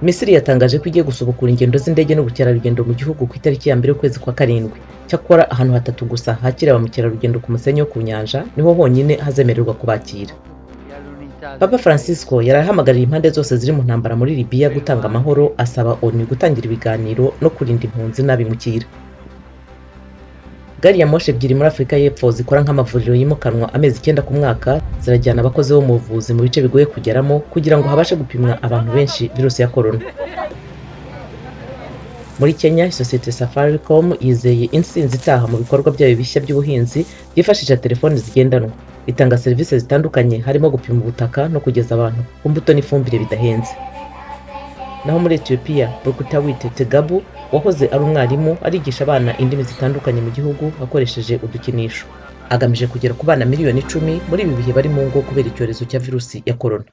Misiri yatangaje ko igiye gusubukura ingendo z'indege n'ubukerarugendo mu gihugu ku itariki ya 1 y'ukwezi kwa 7. Cyakora ahantu hatatu gusa hakira ba mukerarugendo ku musenyi wo ku nyanja niho honyine hazemererwa kubakira. Papa Francisco yarahamagariye impande zose ziri mu ntambara muri Libiya gutanga amahoro, asaba ONU gutangira ibiganiro no kurinda impunzi n'abimukira. Gari ya moshi ebyiri muri Afurika y'Epfo zikora nk'amavuriro yimukanwa amezi 9 ku mwaka zirajyana abakozi bo mu buvuzi mu bice bigoye kugeramo kugira ngo habashe gupimwa abantu benshi virusi ya korona. Muri Kenya, isosiyete Safaricom yizeye intsinzi itaha mu bikorwa byayo bishya by'ubuhinzi byifashisha telefoni zigendanwa. Itanga serivisi zitandukanye harimo gupima ubutaka no kugeza abantu ku mbuto n'ifumbire bidahenze. Naho muri Ethiopia, Burkutawite Tegabu wahoze ari umwarimu arigisha abana indimi zitandukanye mu gihugu akoresheje udukinisho. Agamije kugera ku bana miliyoni 10 muri ibi bihe bari mu ngo kubera icyorezo cya virusi ya korona.